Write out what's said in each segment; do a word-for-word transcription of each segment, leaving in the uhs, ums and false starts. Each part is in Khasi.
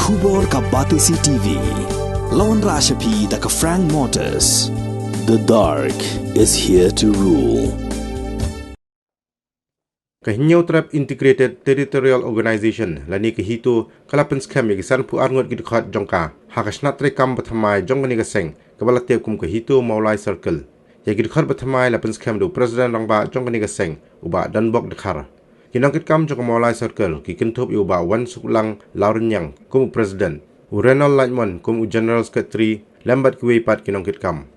Khubor ka Batesi T V. Lawan Rashapi da ka Frank Motors. The dark is here to rule. Ka Hynñiewtrep Integrated Territorial Organization lane ka HITO ka la pynskhem ïa ki sanphew ar ngut ki dkhot jong ka ha ka shnat treikam bathymmai jong kane ka seng kaba la tip kum ka HITO Mawlai Circle. Ïa ki dkhot bathymmai la pynskhem da u President Rangbah jong kane ka seng, u Bah Donbok Dkhar. Ki nongkitkam jong ka Mawlai Circle ki kynthup ïa u Bah Wansuklang Lawrynniang kum u President, u Renald Laitmon kum u General Secretary, lem bad kiwei pat ki nongkitkam.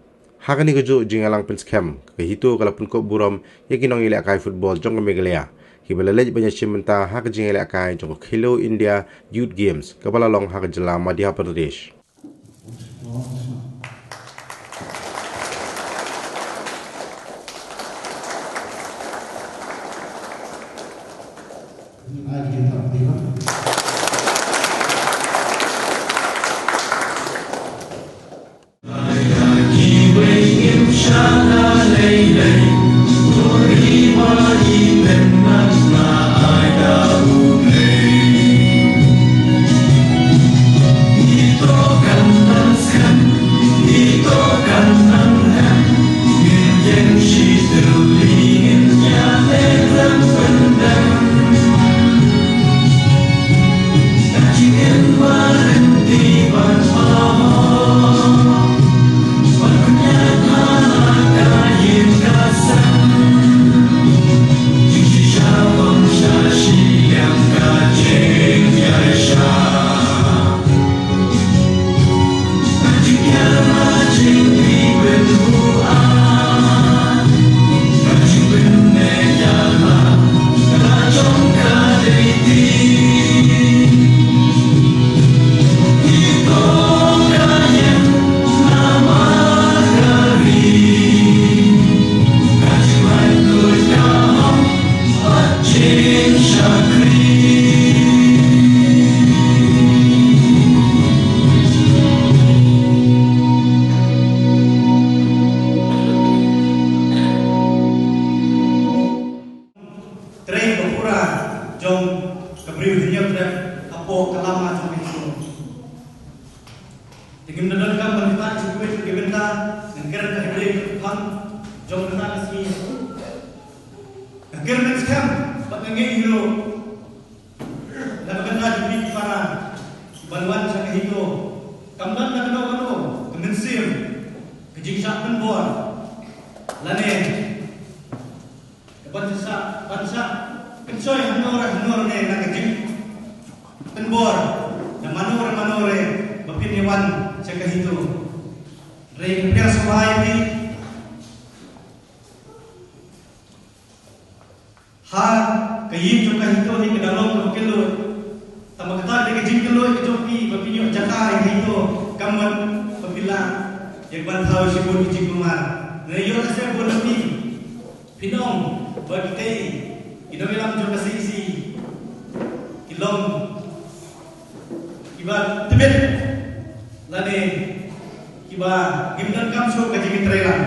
Ha kane kajuh ka jingïalang pynskhem, ka HITO ka la pynkup burom ïa ki nongïalehkai football jong ka Meghalaya kiba la leit ban ïashim bynta ha ka jingïalehkai jong ka Khelo India Youth Games kaba la long ha ka jylla Madhya Pradesh. Trei ba pura jong ka briew Hynñiewtrep hapoh ka lama jong ka HITO. Te ngim da donkam ban ktah shuh shuh ïa ki bynta, ngan kren ka hynrei ka dkhot jong kata ka sngi. Nga kren skhem bad nga ngeit hi ruh na ka bynta jong phi ki para ban wan sha ka HITO. Kam don na kano kano ka mynsiem ka jingshah pynbor lane ka ban shah, ban shah pynshoi hangno re hangno re na ka jingpynbor na mano re mano re ba phin ïa wan sha ka HITO. Hynrei nga pdiang sngewbha ïa phi. Ha ka ïing jong ka HITO hi ka dang long kaba kylluid. Tangba kata ka dei ka jingkylluid ka jong phi ba phi ïoh jaka ïa ka HITO, kam wat ba phi lah ïa ka ban thaw shibun ki jingkulmar. Nga ïoh lehse bun na phi phin ong ba kitei ki nongïalam jong ka C E C ki long kiba tbit lane kiba ngim donkam shuh ka jingïatreilang.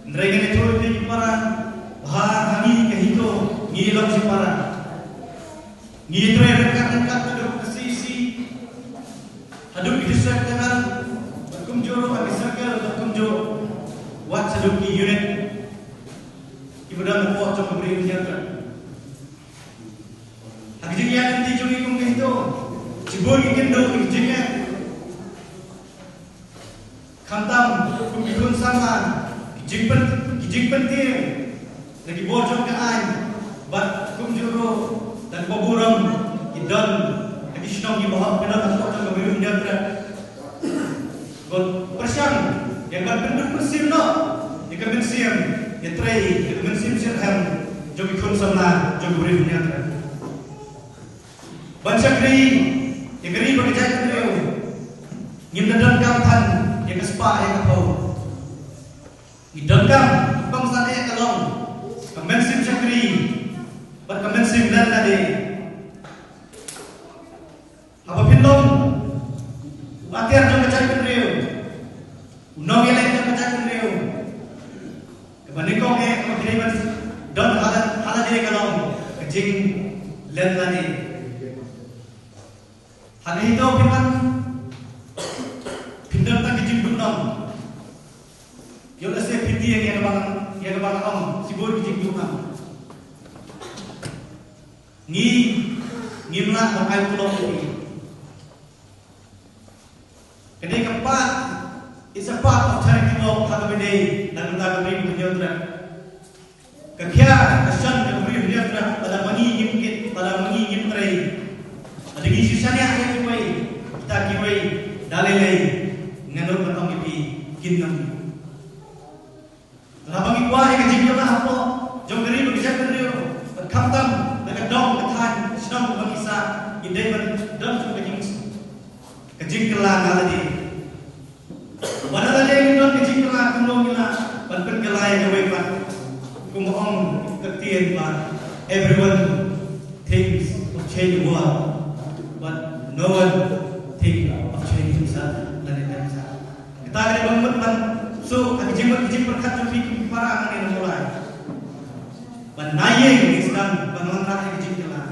Hynrei ngan ïathuh ïa phi ki para ba ha ngi ka HITO ngi long shipara. Ngi trei ryngkat ryngkat haduh ka C E C, haduh ki district level, bad kumjuh ruh ha ki circle, bad kumjuh wat haduh ki unit kiba don hapoh jong ka Bri Hynñiewtrep. Ha ka jingïaid lynti jong ngi kum ka HITO, shibun ki kynduh ki jingeh. Khamtam kum ki khun samla, ki jingpyn, ki jingpyntieng na ki bor jong ka aiñ, bad kumjuh ruh da kaba burom ki don ha ki shnong kiba hok, ki don hapoh jong ka Bri Hynñiewtrep. Bad pyrshang ïa ka ban pynduh mynsiem noh ïa ka mynsiem ïatrei, ïa ka mynsiem shitrhem jong ki khun samla jong ka Bri Hynñiewtrep. Ban shakri ïa ka ri bad ka jaitbynriew, ngim da donkam than ïa ka spah ïa ka phew. Ngi donkam kongsan eh ka long ka mynsiem shakri bad ka mynsiem len lade. Haba phin long u atiar jong ka jaitbynriew, u nongïaleh jong ka jaitbynriew, kaba nyngkong eh kaba phi dei ban don ha la, ha lade ka long ka jinglen lade. Hangne to phi man phin don tang ki jingdum nong. Ïoh lehse phi tieng ïa kaba, ïa kaba nga ong shibun ki jingdum nong. Ngi, ngim lah ban ai tulop ïa phi. Ka dei ka part, it's a part of charity work ha kaba dei na ka bynta ka Ri Bhoi Hynñiewtrep. Ka khia ka shon ka Ri Bhoi Hynñiewtrep, lada ma ngi ngim kit, lada ma ngi ngim trei, lada ngi shu shaniah ïa kiwei, kita kiwei da lei lei ngan nud ban ong ïa phi, kin ym. Lada ba ngi kwah ïa ka jingkylla hapoh jong ka ri bad ka jaitbynriew, bad khamtam na ka dong ka thaiñ shnong ba ngi sah, ngi dei ban don jong ka jing, ka jingkylla na lade. Ba na lade ngi don ka jingkylla kumno ngi lah ban pynkylla ïa kawei pat. Kumba ong ka ktien ba, everyone thinks of change the world, but no one thinks of changing himself. Lane themselves. Kata ka dei ba mut ban suk ha ki jingmut ki jingpyrkhat jong phi ki para hangne na Mawlai. Ban nai ïing sdang ban wanrah ïa ki jingkylla.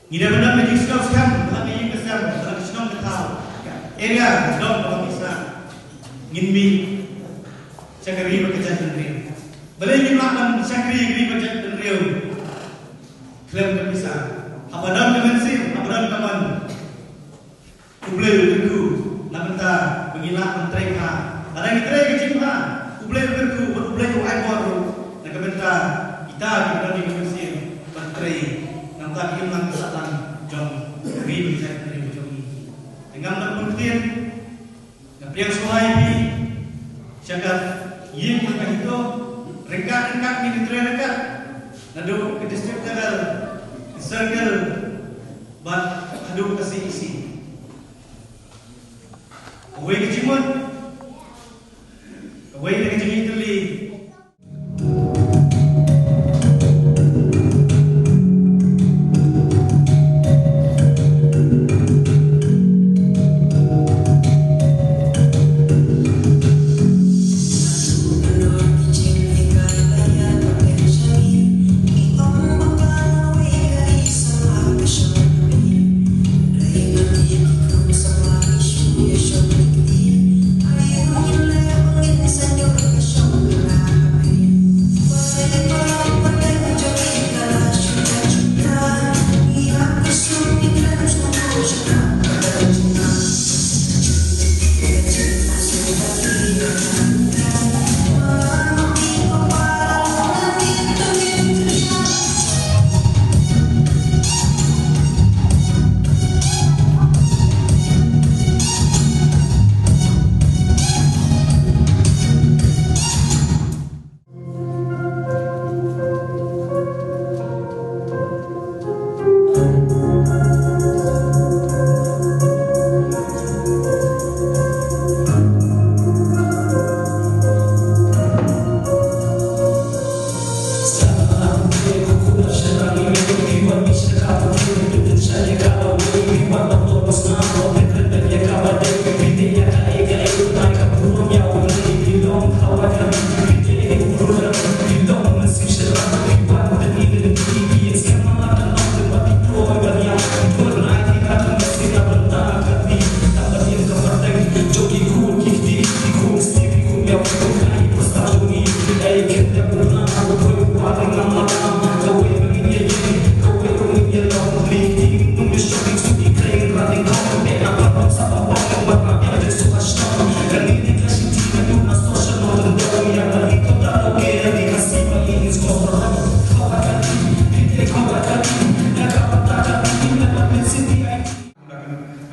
Ngi dei ban don ka jingsngew skhem ha ka ïing ka sem, ha ka shnong ka thaw, ka area ka dong kaba ngi sah. Ngin mih sha ka ri bad ka jaitbynriew. Balei ngim lah ban shakri ri bad jaitbynriew khlem ka pisa? Haba don ka mynsiem, haba don ka mon, U Blei u kyrkhu na ka bynta ba ngi lah ban trei bha. Lada ngi trei ka jingbha, U Blei u kyrkhu bad U Blei u ai bor ruh na ka bynta kita kiba don ka mynsiem ban trei na ka bynta ka imlang ka sahlang jong ka ri bad ka jaitbynriew jong ngi. Te ngam don bun ktien, nga pdiang sngewbha ïa phi sha ka ïing ka HITO, ryngkat ryngkat ngin ïatrei ryngkat naduh ka district level, ka circle, bad haduh ka C E C. Kawei ka jingmut, kawei ka jingïatylli.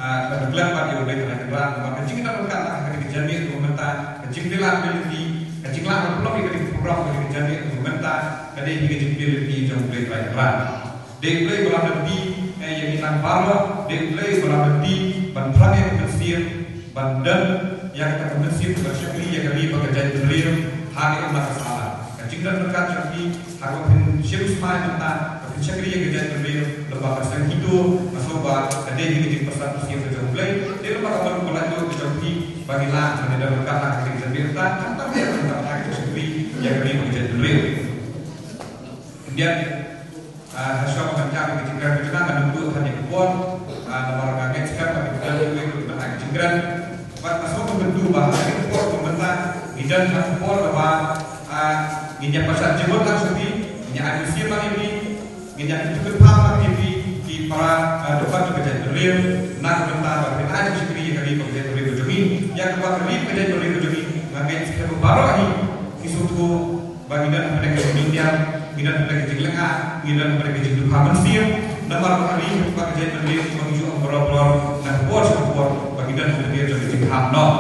Ah, ka dei khlem pat ïa U Blei Trai Kynrad, namar ka jingdon ryngkat ha kane ka janmiet mynta, ka jingpyllait pynleit, ka jinglah ban pynlong ïa kane ka program ha kane ka janmiet mynta, ka dei hi ka jingpyllait jong U Blei Trai Kynrad. Dei U Blei ba la pynmih, eh, ïa ngi lang baroh, dei U Blei ba la pynmih ban phrang ïa ka mynsiem, ban don ïa kata ka mynsiem ban shakri ïa ka ri bad ka jaitbynriew ha ka imlang ka sahlang. Ka jingdon ryngkat jong phi, haba phin shim smai mynta, ba phin shakri ïa ka jaitbynriew lyngba ka seng HITO, nga sngew ba ka dei hi ka jingpyrsad mynsiem ka jong U Blei. Dei lyngba ka mon ba la ïoh ka jong phi ba ngi lah ban ïadon ryngkat ha ka jingshakri mynta, khamtam ïa ka jingshakri ïa ka ri bad ka jaitbynriew. Khyndiat, ah, ha shuwa ban jam ïa ka jingkren ka jong nga, ngan ïathuh than ïa ka Por, ah, namar nga ngeit skhem ba ngi don kiwei kiba ai ka jingkren. Bad nga sngewkmen ba ha kane ka por kaba mynta ngi don ha ka por kaba, ah, ngin ïa pyrshah jingmut lang sha phi, ngin ïa ai mynsiem lang ïa phi, ngin ïa kyntu kyrpad lang ïa phi, ki para, ah, dkhot jong ka jaitbynriew, na ka bynta ba phin ai jingshakri ïa ka ri bad ka jaitbynriew ka jong ngi, ïa kaba ka ri bad ka jaitbynriew ka jong ngi, nga ngeit skhem ba baroh hi ki sngewthuh ba ngi don hapdeng ka jingmyndiang, ngi don hapdeng ka jinglyngngoh, ngi don hapdeng ka jingduh mynsiem. Namar ba ka ri bad ka jaitbynriew ba ngi ju ong baroh baroh na ka por sha ka por ba ngi don hapdeng ka jingkham noh.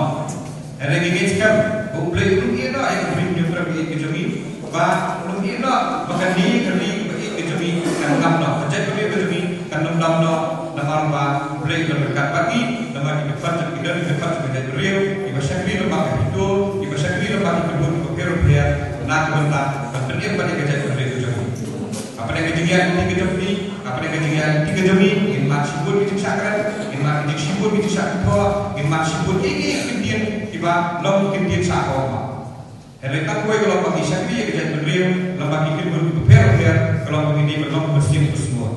Hynrei ngi ngeit skhem ba U Blei u ïehnoh ïa ka ri, ïa ka ri ka jong ngi, ba u ïehnoh ba kane ka ri ba ïeit ka jong ngi kan kham noh, ka jaitbynriew ka jong ngi kan ym dam noh, namar ba U Blei u don ryngkat bad ngi. Namar ki dkhot jong, ki don ki dkhot jong ka jaitbynriew kiba shakri lyngba ka HITO, kiba shakri lyngba ki kynhun kiba pher bapher na ka bynta ban pynim pat ïa ka jaitbynriew ka jong ngi. Hapdeng ka jingïaid lynti ka jong phi, hapdeng ka jingïaid lynti ka jong ngi, ngin mad shibun ki jingshah kren, ngin mad ki jing, shibun ki jingshah kynthoh, ngin mad shibun ki, ki, ki kyntien kiba long ki kyntien shah kawang. Hynrei tang kawei ka long ba ngi shakri ïa ka jaitbynriew lyngba ki kynhun kiba pher bapher, ka long ba ngi dei ban long ka mynsiem kaba sngewbha.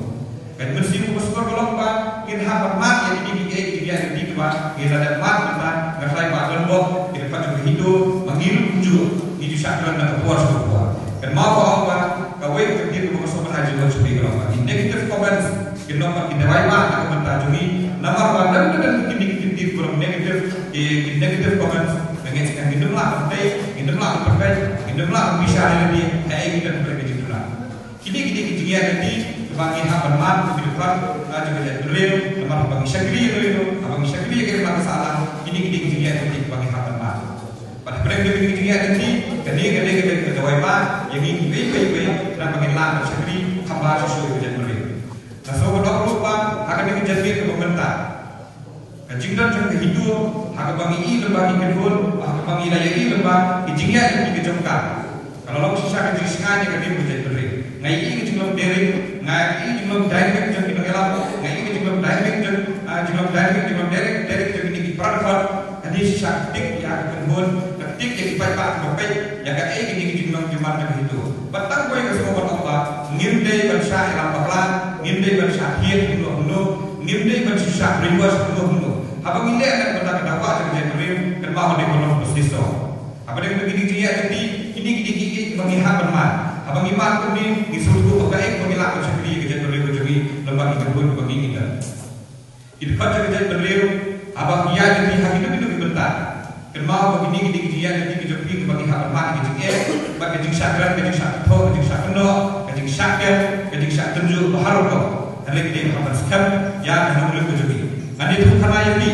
Ka mynsiem kaba sngewbha ka long ba ngin hap ban mad ïa kine kiei kiei kiei kiba ngi la dep mad mynta. Nga tharai ba don bok ki dkhot jong ka HITO ba ngi ruh kumjuh ngi ju shah kren na ka por sha ka por. Kynmaw ba ong ba kawei ka ktien kaba nga sngewbha ban ai jingmut sha phi ka long ba ki negative comments kin long bad ki dawai mad na ka bynta jong ngi. Namar ba don, don, don kine ki ktien ba long negative, ki, ki negative comments, nga ngeit skhem ngin ym lah ban tei, ngin ym lah ban pyrkhat, ngin ym lah ban bishar ïa lade ha ei ki don hapdeng ka jingduna. Kine ki dei ki jingïaid lynti kiba ngi hap ban mad kum ki dkhot jong ka jaitbynriew, namar haba ngi shakri ïa ka ri, haba ngi shakri ïa ka ri na ka sahlang, kine ki dei ki jingïaid lynti kiba ngi hap ban mad. Bad hapdeng jong kine ki jingïaid lynti, kane, kane, kane ka dawai mad ïa ngi kiwei kiwei kiwei, khnang ba ngin lah ban shakri kham bha shuh shuh ïa ka jaitbynriew. Nga sngewbha ban ong ruh ba ha kane ka janmiet kaba mynta, ka jingdon jong ka HITO, ha kaba ngi ïohi lyngba ki kynhun, ha kaba ngi la ïohi lyngba ki jingïaid lynti ka jong ka, ka la long shisha ka jingsngaid ïa ka ri bad ka jaitbynriew. Nga ïohi ka jinglong dynamic, nga ïohi ka jinglong dynamic jong ki nongïalam, nga ïohi ka jinglong dynamic jong, ah, jinglong dynamic, jinglong dynamic, dynamic jong kine ki para dkhot. Kane shisha ka tik ïa ka kynhun, ka tik ïa ki paidbah kiba peit ïa kaei kine ki jinglong jingman jong ka HITO. Bad tang kawei nga sngewbha ban ong ba ngim dei ban shah ïalam bakla, ngim dei ban shah thied kumno kumno, ngim dei ban shu shah brainwash kumno kumno. Haba ngi leh na ka bynta ka dawa jong ka jaitbynriew, kynmaw ka dei ban long ka shisha. Hapdeng jong kine ki jingïaid lynti, kine ki dei kiei kiei kiba ngi hap ban mad. Haba ngi mad kumne, ngi sngewthuh ba kaei kaba ngi lah ban shakri ïa ka jaitbynriew ka jong ngi lyngba ki kynhun kiba ngi don. Ki dkhot jong ka jaitbynriew, haba ngi ïaid lynti ha kino kino ki bynta, kynmaw ba kine ki dei ki jingïaid lynti ki jong phi kiba ngi hap ban mad, ka jingeh bad ka jingshah kren, ka jingshah kynthoh, ka jingshah kynnoh, ka jingshah kem, ka jingshah tynjuh, bad harum ka. Hynrei ki dei ban hap ban skhem ïa ka nongrim ka jong ngi. Ngan ïathuh khana ïa phi.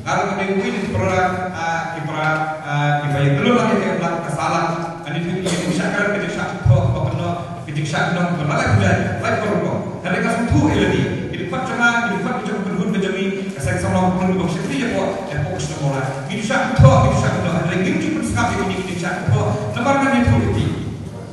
Nga ruh nga dei uwei na ki para, ah, ki para, ah, kiba ïa kylluid lang ïa ka, ka sahlang. Ngan ïathuh ïa ka jingshah kren, ka jingshah kynthoh, ba kynnoh, ka jingshah kynnoh, ba la lai pynjah, lai pynrung. Hynrei nga sngewthuh ïa lade. Ki dkhot jong nga, ki dkhot jong ka kynhun ka jong ngi, ka seng samla ka kynhun ba shakri ïa phi, ïa phi ka shnong Mawlai. Ngi ju shah kynthoh, ngi ju shah kynnoh, hynrei ngim ju pynsngap ïa kine ki jingshah kynthoh. Namar ngan ïathuh ïa phi.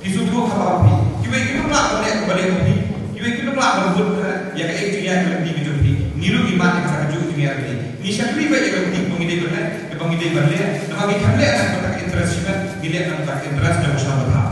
Phi sngewthuh haba phi, kiwei kim lah ban leh kaba leh phi, kiwei kim lah ban bud ïa kaei ka jingïaid lynti ka jong phi. Ngi ruh ngi mad ïa kata kajuh ka jingïaid lynti. Ngi shakri beit ïa ka lynti kaba ngi dei ban leh, kaba ngi dei ban leh. Namar ngi khlem leh na ka bynta ka interest shimet, ngi leh na ka bynta ka interest jong ka shnong ka thaw.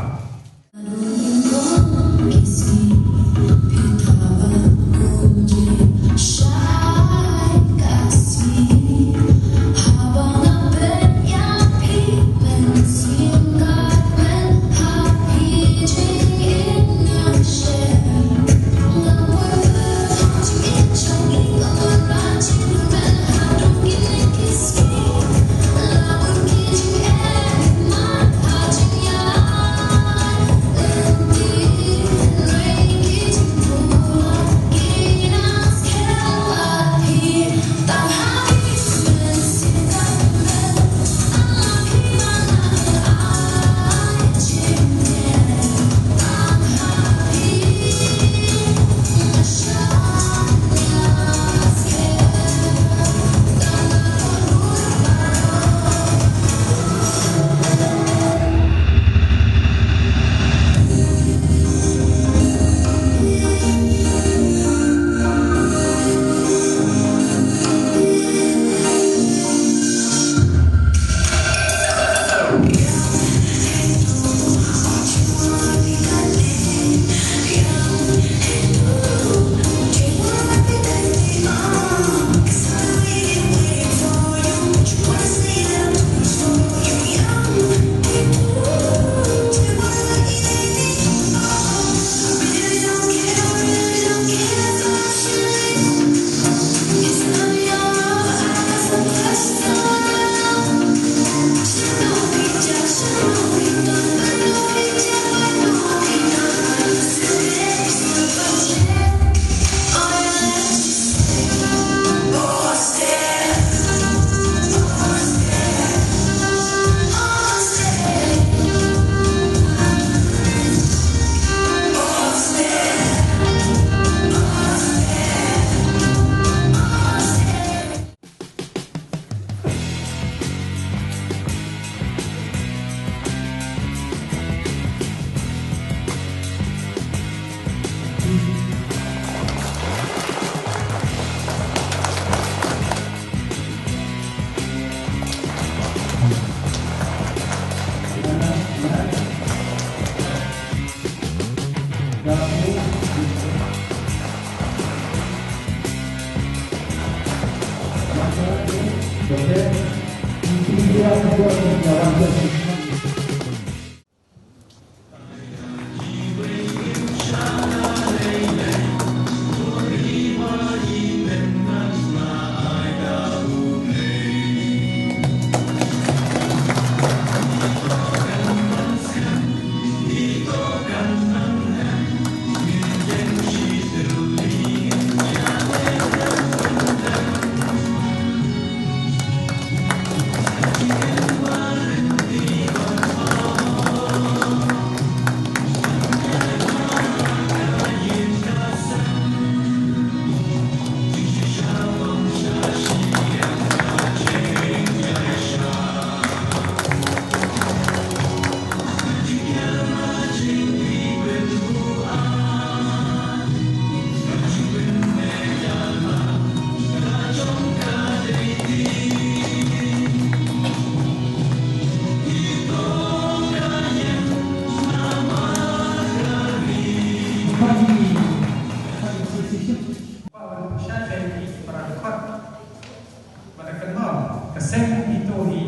Seng HITO hi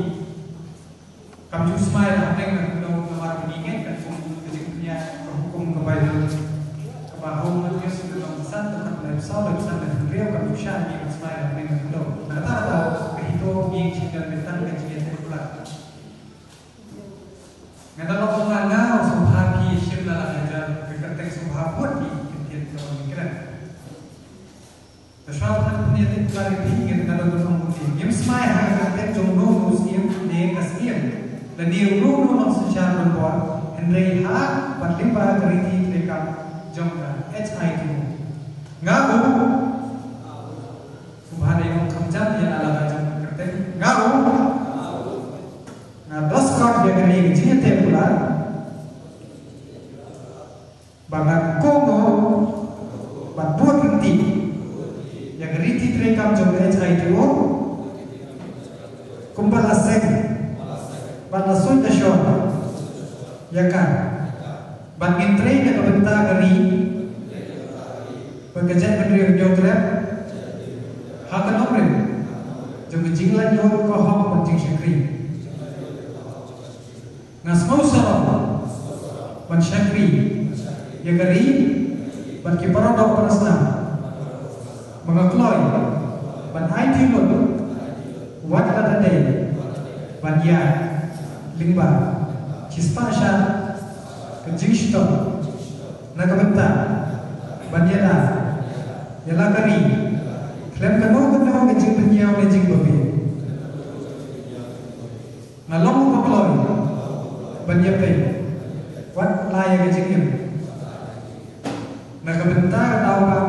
kam ju smai la hapdeng na kyndoh namar ba ngi ngeit katkum ka jingpynïaid ka hukum ka Baibl kaba ha u Mathaios ka lynnong ba san, ka dkhot laiphew saw, laiphew san, laiphew hynriew, kam ju shah ngi ban smai la hapdeng na kyndoh. Nangta ka HITO ngi shu don beit tang ka jingïateh kular. Nga da long nga nga sngewbha phi shim la la hajar ka kyrteng sngewbha bud ki ktien ka wan kren. Tashwa ban pynïateh kular ïa phi, ngan da long nga ong phi. Ngim smai ha ka kyrteng jong uno uno u syiem ne ka syiem lane uno uno u nongsynshar donbor, hynrei ha bad lyngba ka riti treikam jong ka HITO. Nga u Sngewbha dei ong kham jam ïa la la ka jong ka kyrteng. Nga u Nga da skhem ïa kane ka jingïateh kular ba ngan kohnguh bad bud ryntih ïa ka riti treikam jong ka HITO kumba la seng bad la suit da shon ïa ka. Bad ngin trei na ka bynta ka ri bad ka jaitbynriew Hynñiewtrep ha ka nongrim jong ka jinglaitluid, ka hok bad jingshakri. Nga sngewsarong ban shakri ïa ka ri bad ki paradoh parasnam ba nga kloi ban aiti lut wat lada dei ban ïaid lyngba shispah shah ka jingshitom na ka bynta ban ïada ïa la ka ri khlem kano kano ka jingpynïaw ne jingbabe. Nga long uba kloi ban ïapeit wat la ïa ka jingim na ka bynta ka daw ba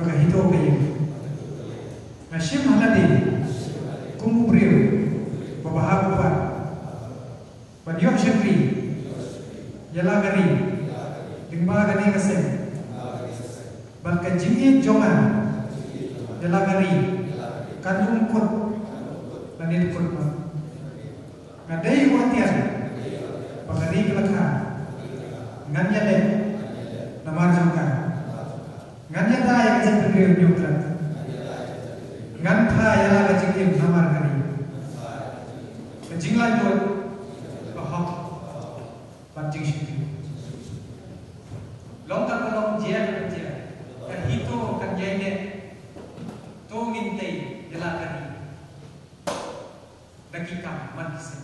ka HITO ka ïeng. Nga shim ha lade kum u briew ba bha u pat ban ïoh shakri ïa la ka ri lyngba kane ka seng. Bad ka jingïeit jong nga ïa la ka ri kan ym kut lane kut ma. Nga dei u atiar ba ka ri ka la kha. Ngan ïaleh namar jong ka. Ngan ïada ïa ka jaitbynriew Hynñiewtrep. Ngan phah ïa la ka jingim namar ka ri. Ka jinglaitluid, ka hok bad jingshakri. Long kaba long, jia kaba jia, ka HITO kan ïai neh. To ngin tei ïa la ka ri da ki kam man ki seng.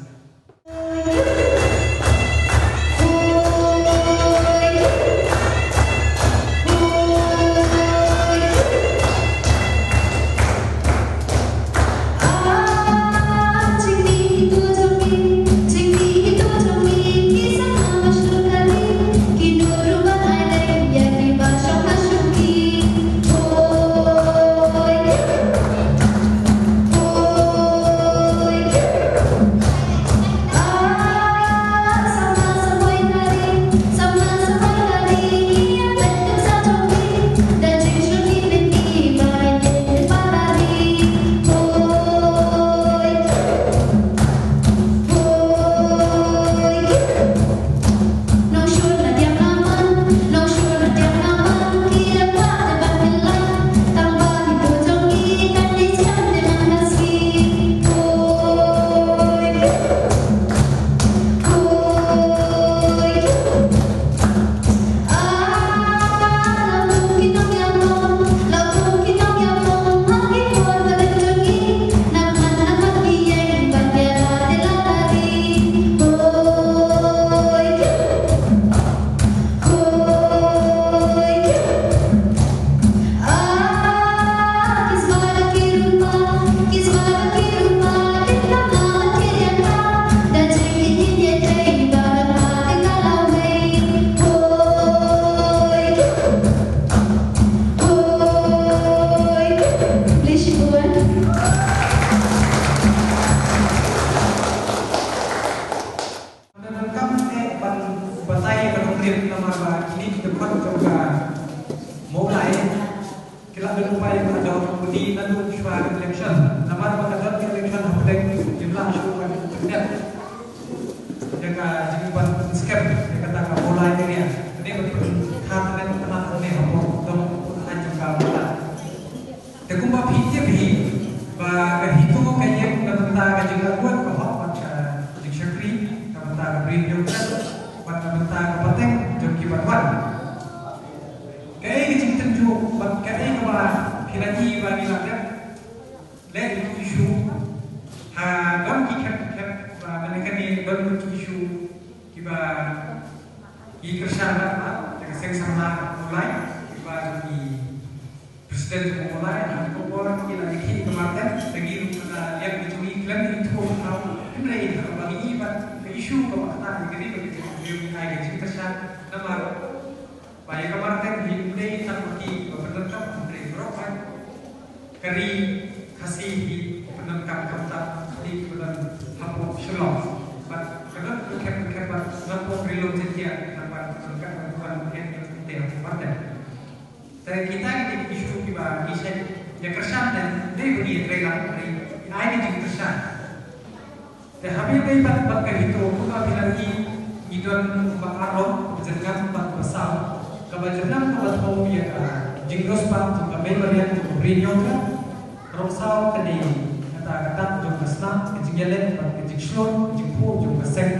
Nga donkam eh ban batai ïa ka nongrim namar ba kine ki dkhot jong ka Mawlai ki la don upai ba dang pynti naduh shuwa election. Namar ba ka don election hapdeng, ngim lah shuh ban pyndep ïa ka jingban skhem ïa kata ka Mawlai area. Kane ba pynthar kane ba pynthar kane hapoh dong pynthar jong ka Mawlai. Te kumba phi tip hi ba ka HITO Ka dei kaba phi la i ba ngi la dep leh ïa ki issue ha don ki khep khep ba mynne kane don ki issue kiba i kyrshan ba ba ka seng samla online kiba jong i president jong online ha ka por ki la i ki ka market lagi ruh ka liang ki jong i klem i thu ha hynrei ha ba ngi i ba ka issue kaba ka ta i ka ri ba ki jong i ai ka jingkyrshan namar Ba ïa ka marteng hi ym dei tang ma ki ba pyndonkam hynrei baroh ka ri Khasi hi pyndonkam kam tap ki ba don hapoh Shillong. Bad ka don ka khep ka khep bad nongpop ri lum jyntia nang ban pyndonkam ban pyndonkam te hapoh marteng. Te kita ki dei ki issue kiba ngi shait ïa kyrshan te dei ba ngi ïa trei lang hynrei ai ka jingkyrshan. Te haba ïadei bad, bad ka HITO kumba phi la i ngi don ba ar long, ba jyrngam bad ba saw. Kaba jyrngam kaba thew ïa ka jingriewspah jong ka mei mariang jong ka Bri Hynñiewtrep. Rong saw ka dei kata ka dak jong ka snam, ka jingïaleh bad ka jingshlur, ka jingpur jong ka seng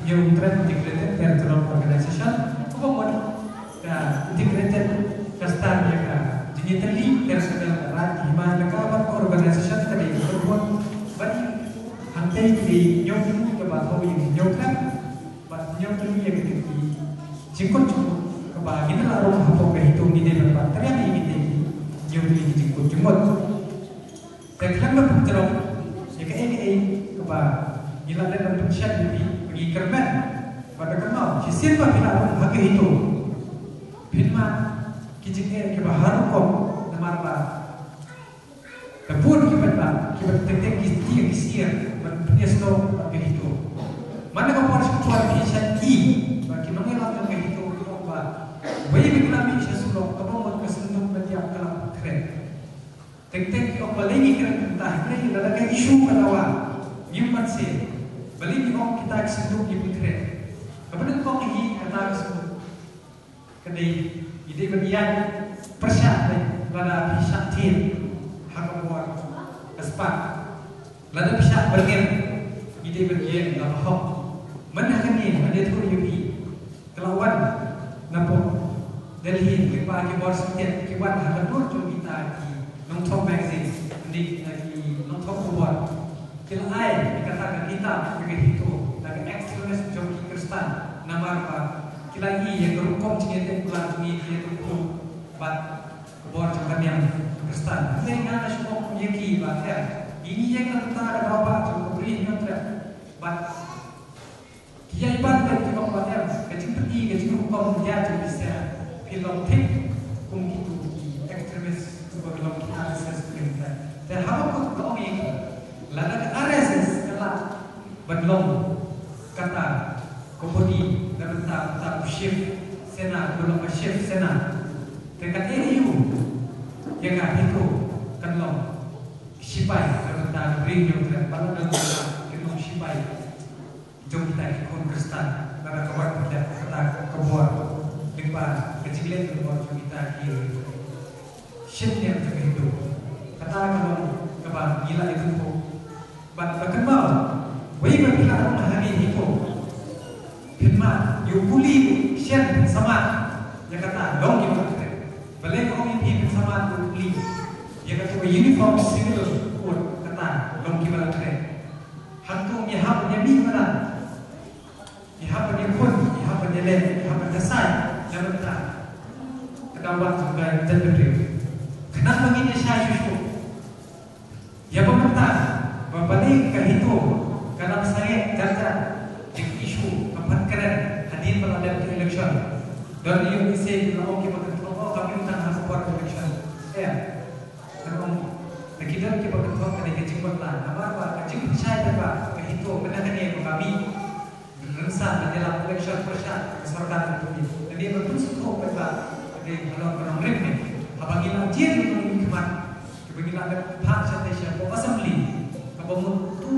Hynñiewtrep Integrated Territorial Organization. Kaba mut ka Integrated Custom ïa ka jingïatylli ka National Right Hima Elaka bad ka organization ka dei ka bun bad hangtei ki dei hynñiew tylli kaba thew ïa ki hynñiew khlem bad hynñiew tylli ïa ki jingkut jingmut kaba ngi la rung hapoh ka HITO ngi dei ban bat triang ïa ki dei ki hynñiew tylli ki jingkut jingmut. Te khlem da pynjrong ïa kaei kaei kaba ngi la dep ban pynshet ïa phi ba ngi kyrmen bad da kynmaw shisien ba phi la rung ha ka HITO phin mad ki jingeh kiba har rukom namar ba da bun kiba la kiba teng teng ki tieng ki sier ban pynïasnoh bad ka HITO. Man la ka por sha ka por phi shait i ba ki nongïalam jong ka HITO ki ong ba wei ba ki la mih sha surok kaba mut ka synduk ban ïap ka la khreh. Teng teng ki ong balei ngi kren kumta hynrei lada ka issue ka dawa ngim pat sngewthuh balei ngi ong kita ki synduk ki pynkhreh. Kaba nyngkong hi kata ka synduk ka dei ngi dei ban ïaid pyrshah dei lada phi shah thied ha ka bor ka spah. Lada phi shah byrngem ngi dei ban ïeng la ba hok. Mynta kane mynta thuh ïa phi. Ka la wan na pdeng Delhi lyngba ki bor sngewthuh ki wan ha ka dur jong kita ki nongthoh magazine, ki nongthoh khubor. Ki la ai ïa kata ka kitab ïa ka HITO da ka extremist jong ki Khristan namar ba ki la ïohi ïa ka rukom jingïateh pla jong ngi ki ïateh khun bad ka bor jong ka niam Khristan. Hynrei nga nga shu ong ïa ki ba em, ïa ngi ïa ka kata ka daw ba jong ka Bri Hynñiewtrep bad Ki ïai ban bad ki ong ba em, ka jingpyni ka jinghukum ka jong ki sha phi long thik kum kito ki extremist kiba long ki R S S ki ong. Te haba kut ka ong ïa ki lada ka R S S ka lah ban long kata ka body na bynta kata ka Shiv Sena, ka long ka Shiv Sena. Te ka A U ïa ka HITO kan long shipai na bynta ka Bri Hynñiewtrep, ba la don kata ka long shipai jong kita ki khun Khristan, lada ka wan pynlong kata ka bor lyngba ka jingleh ka bor jong kita ki shynniang jong ka HITO. Kata ka long kaba ngi la ïathuh. Bad ba kynmaw wei ba phi la rung ha ka HITO, phin mad ïa u puli shen phin samad ïa kata long kiba la khreh. Balei ka ong ïa phi phin samad ïa u puli ïa kata ka uniform civil code, kata long kiba la khreh. Hangto ngi hap ban ïa mih madan, ngi hap ban ïa khun, ngi hap ban ïa leh, ngi hap ban ïa sai na bynta ka daw ba jong ka jaitbynriew. Khnang ba ngin ïa shai shuh shuh ïa ba mynta ba balei ka HITO ka dang sangeh jar jar ïa ka issue ka ban kren hadien ba la dep ka election. Don ïa u ïa se ki la ong kiba kynthoh, oh, ka mih tang ha ka por election. Em. Ka ong, na ki don kiba kynthoh ka dei ka jingmut la, namar ba ka jingpynshai ba ka HITO mynta kane ba ka mih rynsan ban ïalap election pyrshah ka sorkar ka pynmih. Kane ba pynsngewthuh ba ka dei halor ka nongrim ne. Haba ngi la jied ïa ka nongrim khmat kiba ngi la dep phah shatei sha ka assembly, kaba mut utu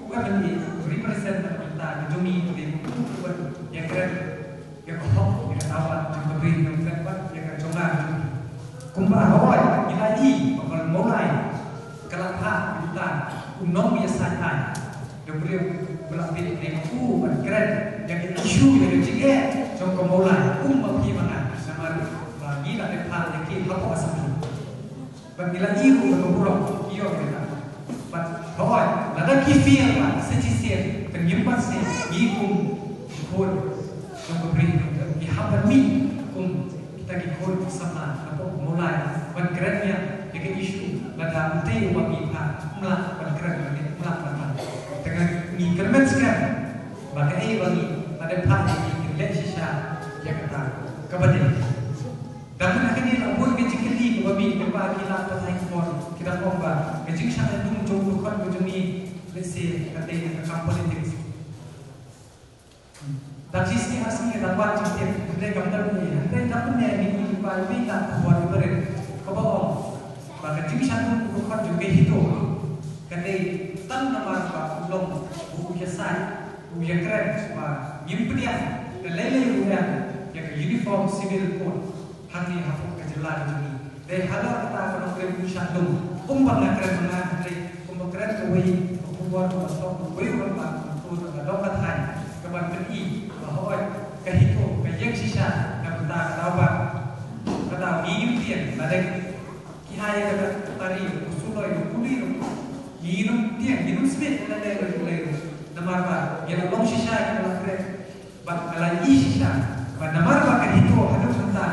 u MLA u represent na ka bynta ka jong ngi, ka dei utu uba ïakren ïa ka hok, ïa ka daw jong ka Bri Hynñiewtrep bad ïa ka jong nga jong ngi. Kumba hawai ngi la ïohi ba ka Mawlai ka la phah ïa uta u nongïasaid aiñ. Da u briew ba la peit ne u ban kren ïa ka issue, ïa ka jingeh jong ka Mawlai, um ma phi ma nga, namar ba ngi la dep phah ïa Ki hapoh ka samrkhie. Bad ngi la ïohi ruh ba ka burom ki ïoh ïa ka. Bad hooid, lada ki fail pat, sa shisien, te ngim pat shisien, ngi kum ki khun jong ka Bri, ngi hap ban mih kum kita ki khun samla hapoh Mawlai ban kren ïa ka issue, lada utai uba ngi phah, ym lah ban kren, ym lah ban phah. Te ngi kyrmen skhem ba kaei ba ngi la dep phah, ngi leh shisha ïa kata kaba dei. Dang mynta kane la bun ka jingkylli kaba mih, kaba ki la pathai khubor ki dang ong ba ka jingshah ïa ka dum jong u dkhot ka jong ngi, lehse ka dei na ka kam politics. Dang shisngi ar sngi dang wad jingtip, hynrei kam don ne, hynrei dang mynne ngi ïohi ba mih na khubor iba rit kaba ong ba ka jingshah ïa ka dum u dkhot jong ka HITO ka dei tang namar ba u long u ïasaid, u ïakren ba ngim pdiang da lei lei ruh ïa ka Uniform Civil Code hangne hapoh ka jylla ka jong ngi. Dei halor kata ka nongrim u shah dum. Kumba nga kren ma nga, hynrei kumba kren kawei ka khubor kaba sdang kawei u rangbah, u rangbah dong ka thaiñ, kaban pyni ba hooid ka HITO ka ïeng shisha na ka bynta ka daw ba, ka daw ngi ngim tieng, lada ki ai ïa kata ka tari, u suloi, u kuli, u ngi ngim tieng, ngi ngim sbit ïa lade ruh, lade ruh. Namar ba ngi la long shisha, ngi la kren. Bad nga la ïohi shisha ba namar ba ka HITO haduh mynta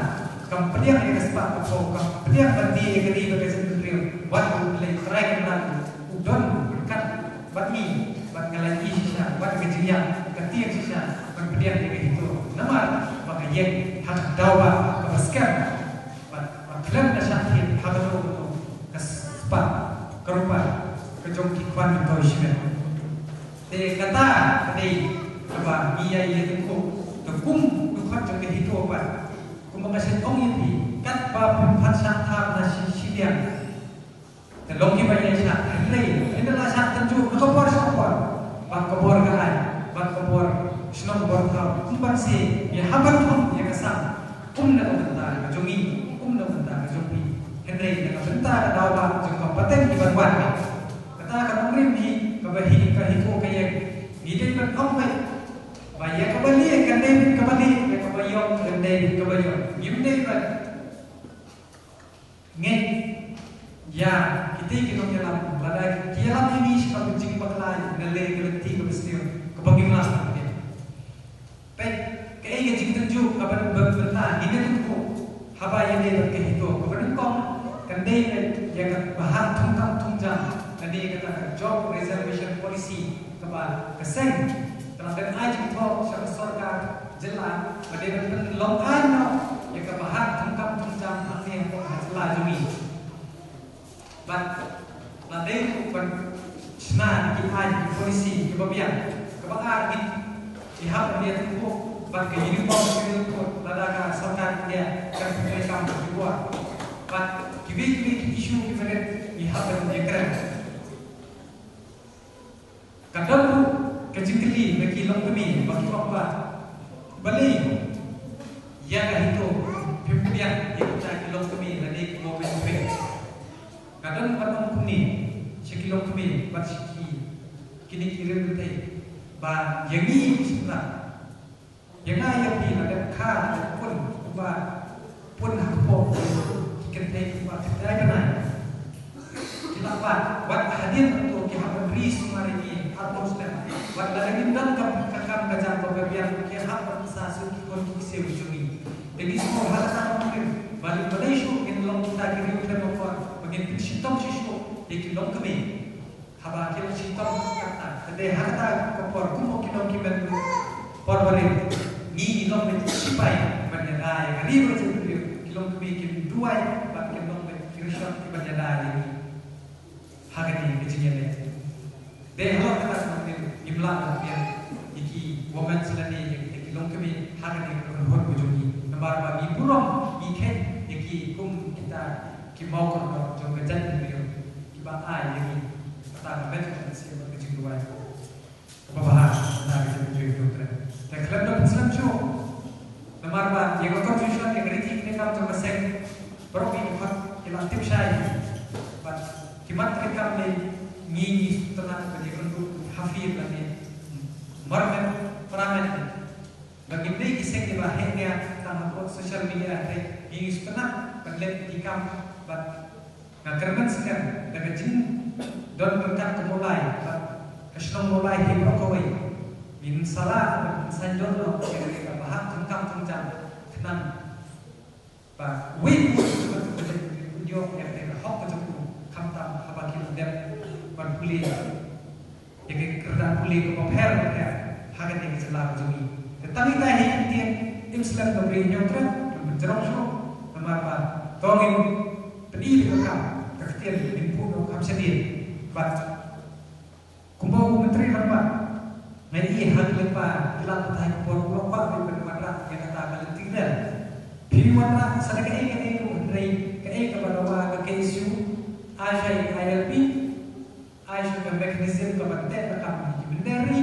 kam pdiang ïa ka spah ka phew, kam pdiang ban die ïa ka ri bad ka jaitbynriew, wat u Blei Trai Kynrad u don ryngkat bad ngi. Bad nga la ïohi shisha, bad ka jingïap ka tieng shisha ban pdiang ïa ka HITO, namar ba ka ïeng ha ka daw ba kaba skhem. Bad ba khlem da shah thied ha kano kano ka spah ka rupa ka jong ki khwan myntoi shimet. Te kata ka dei kaba ngi ïa ïatyngkhuh. Te kum u dkhot jong ka HITO pat, kumba nga shait ong ïa phi, katba phin phan shah thap na shi, shiliang, te long kiba ïaishah, hynrei ynda la shah tynjuh na ka bor sha ka bor, bad ka bor ka ai, bad ka bor shnong ka bor thaw, kum ban seh, ïa hap ban thung ïa ka sang, kum na ka bynta ka jong ngi, kum na ka bynta ka jong phi. Hynrei na ka bynta ka daw ba jong ka pateng ki ban wan. Kata ka nongrim hi kaba hi ka HITO ka ïeng. Ngi dei ban ong beit ba ïa kaba lieh kan dei beit kaba lieh, ïa kaba ïong kan dei beit kaba ïong. Ngim dei ban ngeit ïa kitei ki nongïalam, lada ki ïalam ïa ngi sha ka jingbakla na lei ka lynti kaba sniew kaba ngim lah ban ngeit. Peit kaei ka jingtynjuh kaba, ba, bynta ngi ïatyngkhuh haba ïadei bad ka HITO, kaba nyngkong kan dei ïa ka bhah thungkam thungjam, lane kata ka job reservation policy kaba ka seng ka la dang ai jingthoh sha ka sorkar jylla ba dei ban pynlong aiñ noh ïa ka bhah thungkam thungjam hangne ha jylla jong ngi. Bad la dei ruh ban shna ki aiñ, ki policy kiba biang. Kaba ar, ngi hap ban ïatyngkhuh bad ka Uniform Civil Code, lada ka sorkar India kan treikam ki bor. Bad kiwei kiwei ki issue kiba rit ngi hap ban ïakren. Ka don ruh ka jingkylli na ki longkmie ba ki ong ba balei ïa ka HITO phim pdiang ïa kita ki longkmie lane ki women rep. Ka don ban ong kumne sha ki longkmie bad sha ki, kine ki rep rep ba ïa ngi ki sngewthuh Ïa nga ïa phi la dep kha la dep pun kumba pun ha kpoh ki kynthei kumba kynthei bnai. Ki la wad, wat hadien to ki hap ban ri sumar ïa ngi arphew snem. Wat lada ngim don ka, ka kam ka jam kaba biang ki hap ban sa suk ki khun ki ksiew ki jong ngi. Te ngi sngewbha ha kata ka nongrim ba lada balei shuh ngin long kita ki riew khlem akor ba ngin pynshitom shisha ïa ki longkmie. Haba ki la shitom kata, te ha kata ka por kum ki nongkmen por barit, ngi long beit ki sipai ban ïada ïa ka ri bad ka jaitbynriew, ki longkmie kin duwai bad kin long beit ki rishot kiban ïada ïa ngi. Ha kane ka jingïaleh. Te halor kata ka nongkmen ngim lah ban pdiang ïa ki women lane ïa ki longkmie ha kane ka kynhun ka jong ngi. Namar ba ngi burom, ngi khet ïa ki kum kita ki mawkordor jong ka jaitbynriew. Kiba ai ïa ngi kata ka met ka mynsiem bad ka jingduwai kaba bha na ka jingtrei jong U Trai. Te khlem da pynslem shuh, namar ba ïa ka constitution, ïa ka riti treikam jong ka seng, baroh ki dkhot ki la tip shai bad ki mat treikam ne ngi, ngi sngewtynnat ba ïa ka kynduh ha field lane marmet, pramet. Ba ngim dei ki seng kiba heh nia tang ha social media te, ngi sngewtynnat Pynleit ïa ki kam bad nga kyrmen sngewbha da ka jingdon ryngkat ka Mawlai bad ka shnong Mawlai hi baroh kawei. Ngin sa lah ban saiñdur noh ïa ka bahap jong kam jong jam khnang ba uwei pa uwei u ïoh ïa ka hok ka jong u khamtam haba ki dep ban pule ïa ki kyrdan pule kiba pher bapher ha kane ka jylla ka jong ngi. Te tang ita hi ktien im slem ka Bri Hynñiewtrep, ban pynjrong shuh namar ba to ngin pyni ïa ka kam ka ktien ngin pynbna kam shadien. Bad kumba u Myntri Rangbah nga ïohi ha ki lyngba ki lad batai ka por u la kwah ban wanrah ïa kata ka lynti rel. Phi wanrah sa da kaei kaei ruh, hynrei kaei kaba dawa ka K S U, ai sha I L P, ai sha ka mechanism kaban teh lakam ïa ki mynder ri,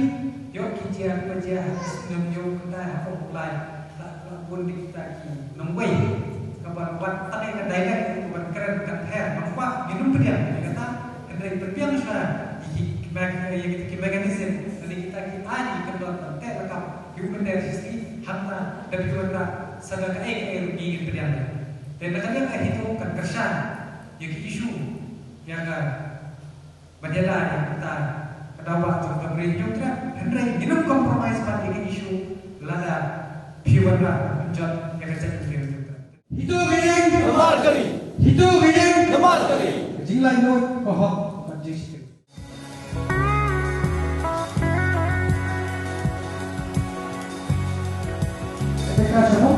ïoh ki jia kiba jia ha ki snem ïoh mynta ha ka Mawlai, la la bun ïa kita ki nongwei kaban wad tang ïa ka dialect kaban kren kan pher. Nang kwah ngin ym pdiang ïa kata, hynrei pynbiang sha ïa ki me- ïa kita ki mechanism lane kita ki ain ki kyndon ban teh lakam ïa u mynder shisngi. Hangta da phi wanrah sa da kaei kaei ruh ngin pdiang. Te na ka liang ka HITO kan kyrshan ïa ki issue ïa ka ban ïada ïa kata ka dawa jong ka Bri Hynñiewtrep, hynrei ngin ym compromise pat ïa ka issue lada phi wanrah ban jot ïa ka jaitbynriew Hynñiewtrep. HITO ka ïeng, namar ka ri. HITO ka ïeng, namar ka ri. Ka jinglaitluid, ka hok bad jingshakri. Ka jingkyrkhu